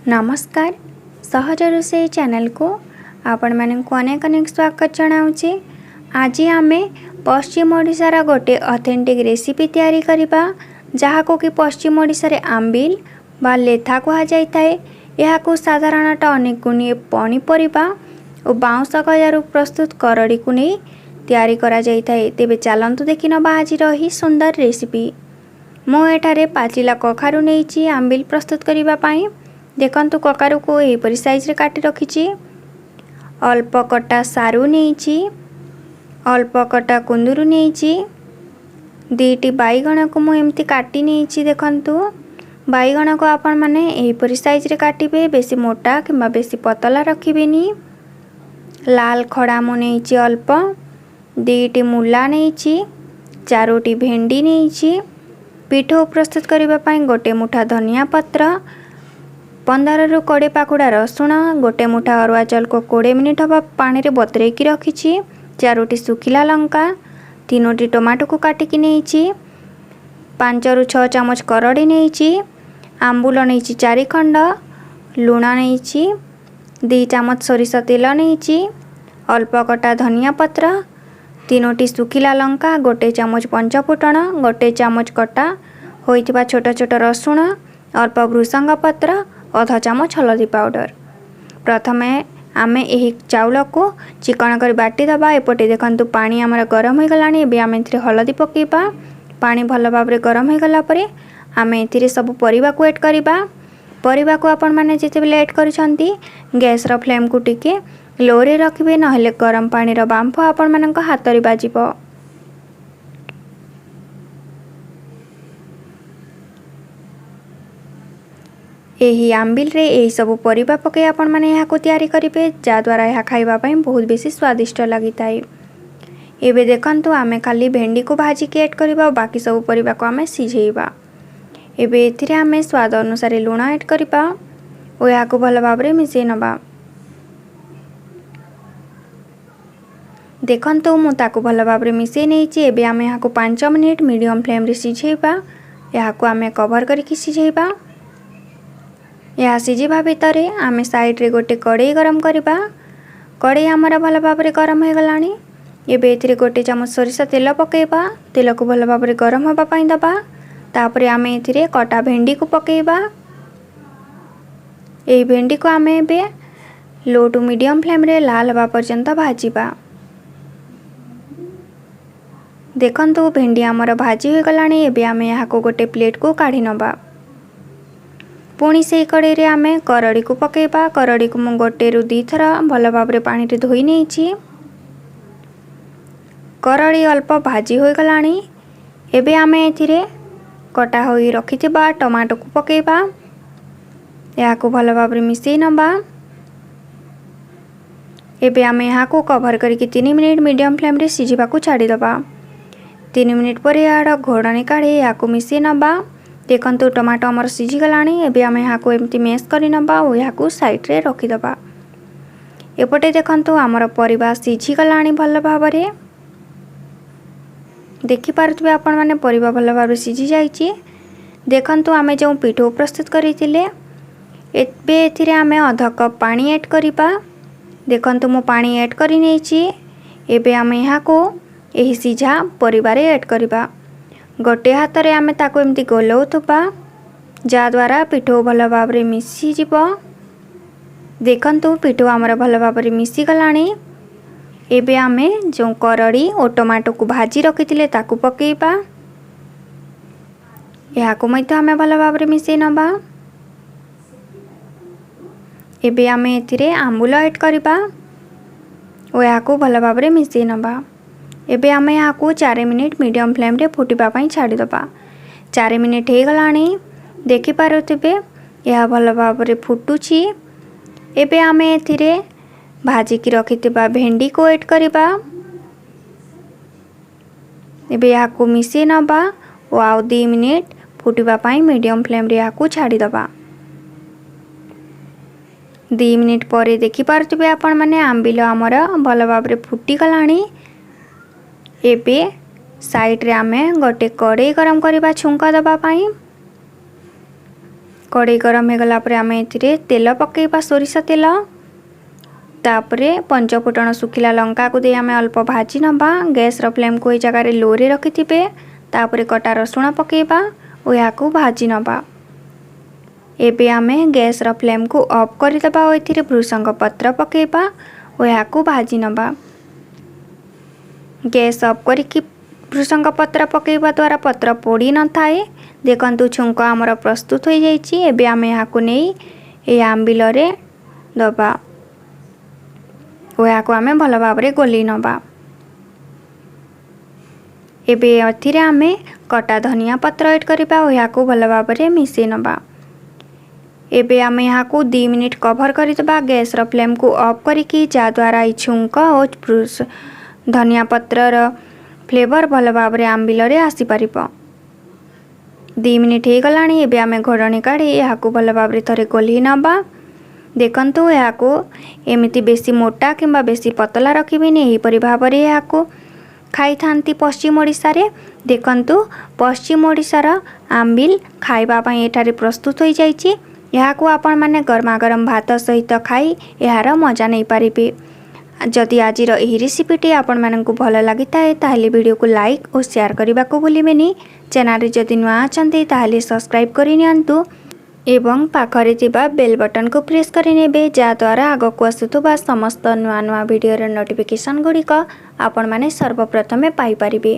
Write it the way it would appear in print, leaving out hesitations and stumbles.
ନମସ୍କାର, ସହଜ ରୋଷେଇ ଚ୍ୟାନେଲକୁ ଆପଣମାନଙ୍କୁ ଅନେକ ଅନେକ ସ୍ୱାଗତ ଜଣାଉଛି। ଆଜି ଆମେ ପଶ୍ଚିମ ଓଡ଼ିଶାର ଗୋଟେ ଅଥେଣ୍ଟିକ୍ ରେସିପି ତିଆରି କରିବା, ଯାହାକୁ କି ପଶ୍ଚିମ ଓଡ଼ିଶାରେ ଆମ୍ବିଲ ବା ଲେଥା କୁହାଯାଇଥାଏ। ଏହାକୁ ସାଧାରଣତଃ ଅନେକ ଗୁଡ଼ିଏ ପନିପରିବା ଓ ବାଉଁଶ ଗଜାରୁ ପ୍ରସ୍ତୁତ କରଡ଼ିକୁ ନେଇ ତିଆରି କରାଯାଇଥାଏ। ତେବେ ଚାଲନ୍ତୁ ଦେଖିନେବା ଆଜିର ଏହି ସୁନ୍ଦର ରେସିପି। ମୁଁ ଏଠାରେ ପାଚିଲା କଖାରୁ ନେଇଛି ଆମ୍ବିଲ ପ୍ରସ୍ତୁତ କରିବା ପାଇଁ। ଦେଖନ୍ତୁ, କଖାରୁକୁ ଏହିପରି ସାଇଜରେ କାଟି ରଖିଛି। ଅଳ୍ପ କଟା ସାରୁ ନେଇଛି, ଅଳ୍ପ କଟା କୁନ୍ଦୁରୁ ନେଇଛି, 2ଟି ବାଇଗଣକୁ ମୁଁ ଏମିତି କାଟି ନେଇଛି। ଦେଖନ୍ତୁ, ବାଇଗଣକୁ ଆପଣମାନେ ଏହିପରି ସାଇଜରେ କାଟିବେ, ବେଶୀ ମୋଟା କିମ୍ବା ବେଶୀ ପତଳା ରଖିବେନି। ଲାଲ ଖଡ଼ା ମୁଁ ନେଇଛି ଅଳ୍ପ, 2ଟି ମୂଲା ନେଇଛି, 4ଟି ଭେଣ୍ଡି ନେଇଛି। ପିଠଉ ପ୍ରସ୍ତୁତ କରିବା ପାଇଁ ଗୋଟେ ମୁଠା ଧନିଆ ପତ୍ର, 15ରୁ 20 ପାଖୁଡ଼ା ରସୁଣ, ଗୋଟେ ମୁଠା ଅରୁଆ ଚାଉଳକୁ 20 ମିନିଟ୍ ହେବ ପାଣିରେ ବତୁରେଇକି ରଖିଛି, 4ଟି ଶୁଖିଲା ଲଙ୍କା, 3ଟି ଟମାଟୋକୁ କାଟିକି ନେଇଛି, 5ରୁ 6 ଚାମଚ କରଡ଼ି ନେଇଛି, ଆମ୍ବୁଲ ନେଇଛି 4 ଖଣ୍ଡ, ଲୁଣ ନେଇଛି, 2 ଚାମଚ ସୋରିଷ ତେଲ ନେଇଛି, ଅଳ୍ପ କଟା ଧନିଆ ପତ୍ର, 3ଟି ଶୁଖିଲା ଲଙ୍କା, ଗୋଟେ ଚାମଚ ପଞ୍ଚଫୁଟଣ, ଗୋଟେ ଚାମଚ କଟା ହୋଇଥିବା ଛୋଟ ଛୋଟ ରସୁଣ, ଅଳ୍ପ ଭୃସଙ୍ଗ ପତ୍ର, ଅଧ ଚାମଚ ହଳଦୀ ପାଉଡ଼ର। ପ୍ରଥମେ ଆମେ ଏହି ଚାଉଳକୁ ଚିକଣ କରି ବାଟିଦେବା। ଏପଟେ ଦେଖନ୍ତୁ, ପାଣି ଆମର ଗରମ ହୋଇଗଲାଣି। ଏବେ ଆମେ ଏଥିରେ ହଳଦୀ ପକାଇବା। ପାଣି ଭଲ ଭାବରେ ଗରମ ହୋଇଗଲା ପରେ ଆମେ ଏଥିରେ ସବୁ ପରିବାକୁ ଏଡ଼୍ କରିବା। ପରିବାକୁ ଆପଣମାନେ ଯେତେବେଳେ ଏଡ଼୍ କରୁଛନ୍ତି, ଗ୍ୟାସ୍ର ଫ୍ଲେମ୍କୁ ଟିକେ ଲୋରେ ରଖିବେ, ନହେଲେ ଗରମ ପାଣିର ବାମ୍ଫ ଆପଣମାନଙ୍କ ହାତରେ ବାଜିବ। ଏହି ଆମ୍ବିଲରେ ଏହିସବୁ ପରିବା ପକାଇ ଆପଣମାନେ ଏହାକୁ ତିଆରି କରିବେ, ଯାହାଦ୍ୱାରା ଏହା ଖାଇବା ପାଇଁ ବହୁତ ବେଶୀ ସ୍ୱାଦିଷ୍ଟ ଲାଗିଥାଏ। ଏବେ ଦେଖନ୍ତୁ, ଆମେ ଖାଲି ଭେଣ୍ଡିକୁ ଭାଜିକି ଏଡ଼୍ କରିବା ଆଉ ବାକି ସବୁ ପରିବାକୁ ଆମେ ସିଝେଇବା। ଏବେ ଏଥିରେ ଆମେ ସ୍ୱାଦ ଅନୁସାରେ ଲୁଣ ଏଡ଼୍ କରିବା ଓ ଏହାକୁ ଭଲ ଭାବରେ ମିଶାଇ ନେବା। ଦେଖନ୍ତୁ, ମୁଁ ତାକୁ ଭଲ ଭାବରେ ମିଶାଇ ନେଇଛି। ଏବେ ଆମେ ଏହାକୁ 5 ମିନିଟ୍ ମିଡ଼ିୟମ୍ ଫ୍ଲେମ୍ରେ ସିଝେଇବା। ଏହାକୁ ଆମେ କଭର୍ କରିକି ସିଝେଇବା। ଏହା ସିଝିବା ଭିତରେ ଆମେ ସାଇଡ଼୍ରେ ଗୋଟେ କଡ଼େଇ ଗରମ କରିବା। କଡ଼େଇ ଆମର ଭଲ ଭାବରେ ଗରମ ହୋଇଗଲାଣି। ଏବେ ଏଥିରେ ଗୋଟେ ଚାମଚ ସୋରିଷ ତେଲ ପକାଇବା। ତେଲକୁ ଭଲ ଭାବରେ ଗରମ ହେବା ପାଇଁ ଦେବା। ତାପରେ ଆମେ ଏଥିରେ କଟା ଭେଣ୍ଡିକୁ ପକାଇବା। ଏହି ଭେଣ୍ଡିକୁ ଆମେ ଏବେ ଲୋ ଟୁ ମିଡ଼ିୟମ୍ ଫ୍ଲେମ୍ରେ ଲାଲ ହେବା ପର୍ଯ୍ୟନ୍ତ ଭାଜିବା। ଦେଖନ୍ତୁ, ଭେଣ୍ଡି ଆମର ଭାଜି ହୋଇଗଲାଣି। ଏବେ ଆମେ ଏହାକୁ ଗୋଟେ ପ୍ଲେଟ୍କୁ କାଢ଼ି ନେବା। ପୁଣି ସେଇ କଡ଼େଇରେ ଆମେ କରଡ଼ିକୁ ପକାଇବା। କରଡ଼ିକୁ ମୁଁ ଗୋଟେରୁ 2ଥର ଭଲ ଭାବରେ ପାଣିରେ ଧୋଇ ନେଇଛି। କରଡ଼ି ଅଳ୍ପ ଭାଜି ହୋଇଗଲାଣି। ଏବେ ଆମେ ଏଥିରେ କଟା ହୋଇ ରଖିଥିବା ଟମାଟୋକୁ ପକାଇବା। ଏହାକୁ ଭଲ ଭାବରେ ମିଶାଇ ନେବା। ଏବେ ଆମେ ଏହାକୁ କଭର୍ କରିକି 3 ମିନିଟ୍ ମିଡ଼ିୟମ୍ ଫ୍ଲେମ୍ରେ ସିଝିବାକୁ ଛାଡ଼ିଦେବା। 3 ମିନିଟ୍ ପରେ ଏହାର ଘୋଡ଼ଣୀ କାଢ଼ି ଏହାକୁ ମିଶାଇ ନେବା। ଦେଖନ୍ତୁ, ଟମାଟୋ ଆମର ସିଝିଗଲାଣି। ଏବେ ଆମେ ଏହାକୁ ଏମିତି ମେସ୍ କରିନେବା ଓ ଏହାକୁ ସାଇଡ଼୍ରେ ରଖିଦେବା। ଏପଟେ ଦେଖନ୍ତୁ, ଆମର ପରିବା ସିଝିଗଲାଣି ଭଲ ଭାବରେ। ଦେଖିପାରୁଥିବେ ଆପଣମାନେ, ପରିବା ଭଲ ଭାବରେ ସିଝି ଯାଇଛି। ଦେଖନ୍ତୁ, ଆମେ ଯେଉଁ ପିଠଉ ପ୍ରସ୍ତୁତ କରିଥିଲେ, ଏବେ ଏଥିରେ ଆମେ ଅଧ କପ୍ ପାଣି ଏଡ଼୍ କରିବା। ଦେଖନ୍ତୁ, ମୁଁ ପାଣି ଏଡ଼୍ କରି ନେଇଛି। ଏବେ ଆମେ ଏହାକୁ ଏହି ସିଝା ପରିବାରେ ଏଡ଼୍ କରିବା। ଗୋଟେ ହାତରେ ଆମେ ତାକୁ ଏମିତି ଗୋଲାଉଥିବା, ଯାହାଦ୍ୱାରା ପିଠଉ ଭଲ ଭାବରେ ମିଶିଯିବ। ଦେଖନ୍ତୁ, ପିଠଉ ଆମର ଭଲ ଭାବରେ ମିଶିଗଲାଣି। ଏବେ ଆମେ ଯେଉଁ କରଡ଼ି ଓ ଟମାଟୋକୁ ଭାଜି ରଖିଥିଲେ, ତାକୁ ପକାଇବା। ଏହାକୁ ମଧ୍ୟ ଆମେ ଭଲ ଭାବରେ ମିଶାଇ ନେବା। ଏବେ ଆମେ ଏଥିରେ ଆମ୍ବୁଲ ଏଡ଼୍ କରିବା ଓ ଏହାକୁ ଭଲ ଭାବରେ ମିଶାଇ ନେବା। ଏବେ ଆମେ ଏହାକୁ 4 ମିନିଟ୍ ମିଡ଼ିୟମ୍ ଫ୍ଲେମ୍ରେ ଫୁଟିବା ପାଇଁ ଛାଡ଼ିଦେବା। 4 ମିନିଟ୍ ହେଇଗଲାଣି। ଦେଖିପାରୁଥିବେ, ଏହା ଭଲ ଭାବରେ ଫୁଟୁଛି। ଏବେ ଆମେ ଏଥିରେ ଭାଜିକି ରଖିଥିବା ଭେଣ୍ଡିକୁ ଏଡ଼୍ କରିବା। ଏବେ ଏହାକୁ ମିଶାଇ ନେବା ଓ ଆଉ 2 ମିନିଟ୍ ଫୁଟିବା ପାଇଁ ମିଡ଼ିୟମ୍ ଫ୍ଲେମ୍ରେ ଏହାକୁ ଛାଡ଼ିଦେବା। 2 ମିନିଟ୍ ପରେ ଦେଖିପାରୁଥିବେ ଆପଣମାନେ, ଆମ୍ବିଲ ଆମର ଭଲ ଭାବରେ ଫୁଟିଗଲାଣି। ଏବେ ସାଇଡ଼୍ରେ ଆମେ ଗୋଟେ କଡ଼େଇ ଗରମ କରିବା ଛୁଙ୍କ ଦେବା ପାଇଁ। କଡ଼େଇ ଗରମ ହେଇଗଲା ପରେ ଆମେ ଏଥିରେ ତେଲ ପକାଇବା, ସୋରିଷ ତେଲ। ତାପରେ ପଞ୍ଚଫୁଟଣ, ଶୁଖିଲା ଲଙ୍କାକୁ ଦେଇ ଆମେ ଅଳ୍ପ ଭାଜି ନେବା। ଗ୍ୟାସ୍ର ଫ୍ଲେମ୍କୁ ଏଇ ଜାଗାରେ ଲୋରେ ରଖିଥିବେ। ତାପରେ କଟା ରସୁଣ ପକାଇବା ଓ ଏହାକୁ ଭାଜି ନେବା। ଏବେ ଆମେ ଗ୍ୟାସ୍ର ଫ୍ଲେମ୍କୁ ଅଫ୍ କରିଦେବା ଓ ଏଥିରେ ଭୃସଙ୍ଗ ପତ୍ର ପକାଇବା ଓ ଏହାକୁ ଭାଜି ନେବା। ଗ୍ୟାସ୍ ଅଫ୍ କରିକି ଭୃସଙ୍ଗ ପତ୍ର ପକାଇବା ଦ୍ୱାରା ପତ୍ର ପୋଡ଼ି ନଥାଏ। ଦେଖନ୍ତୁ, ଛୁଙ୍କ ଆମର ପ୍ରସ୍ତୁତ ହୋଇଯାଇଛି। ଏବେ ଆମେ ଏହାକୁ ନେଇ ଏହି ଆମ୍ବିଲରେ ଦେବା ଓ ଏହାକୁ ଆମେ ଭଲ ଭାବରେ ଗୋଲେଇ ନେବା। ଏବେ ଏଥିରେ ଆମେ କଟା ଧନିଆ ପତ୍ର ଏଡ଼୍ କରିବା ଓ ଏହାକୁ ଭଲ ଭାବରେ ମିଶାଇ ନେବା। ଏବେ ଆମେ ଏହାକୁ 2 ମିନିଟ୍ କଭର୍ କରିଦେବା ଗ୍ୟାସ୍ର ଫ୍ଲେମ୍କୁ ଅଫ୍ କରିକି, ଯାହାଦ୍ୱାରା ଏଇ ଛୁଙ୍କ ଓ ଧନିଆ ପତ୍ରର ଫ୍ଲେଭର୍ ଭଲ ଭାବରେ ଆମ୍ବିଲରେ ଆସିପାରିବ। 2 ମିନିଟ୍ ହେଇଗଲାଣି। ଏବେ ଆମେ ଘୋଡ଼ଣୀ କାଢ଼ି ଏହାକୁ ଭଲ ଭାବରେ ଥରେ ଗୋଲେଇ ନେବା। ଦେଖନ୍ତୁ, ଏହାକୁ ଏମିତି ବେଶୀ ମୋଟା କିମ୍ବା ବେଶୀ ପତଳା ରଖିବେନି। ଏହିପରି ଭାବରେ ଏହାକୁ ଖାଇଥାନ୍ତି ପଶ୍ଚିମ ଓଡ଼ିଶାରେ। ଦେଖନ୍ତୁ, ପଶ୍ଚିମ ଓଡ଼ିଶାର ଆମ୍ବିଲ ଖାଇବା ପାଇଁ ଏଠାରେ ପ୍ରସ୍ତୁତ ହୋଇଯାଇଛି। ଏହାକୁ ଆପଣମାନେ ଗରମା ଗରମ ଭାତ ସହିତ ଖାଇ ଏହାର ମଜା ନେଇପାରିବେ। ଯଦି ଆଜିର ଏହି ରେସିପିଟି ଆପଣମାନଙ୍କୁ ଭଲ ଲାଗିଥାଏ, ତାହେଲେ ଭିଡ଼ିଓକୁ ଲାଇକ୍ ଓ ସେୟାର କରିବାକୁ ଭୁଲିବେନି। ଚ୍ୟାନେଲରେ ଯଦି ନୂଆ ଅଛନ୍ତି, ତାହେଲେ ସବସ୍କ୍ରାଇବ୍ କରିନିଅନ୍ତୁ ଏବଂ ପାଖରେ ଥିବା ବେଲ୍ ବଟନ୍କୁ ପ୍ରେସ୍ କରିନେବେ, ଯାହାଦ୍ୱାରା ଆଗକୁ ଆସୁଥିବା ସମସ୍ତ ନୂଆ ନୂଆ ଭିଡ଼ିଓର ନୋଟିଫିକେସନ୍ ଗୁଡ଼ିକ ଆପଣମାନେ ସର୍ବପ୍ରଥମେ ପାଇପାରିବେ।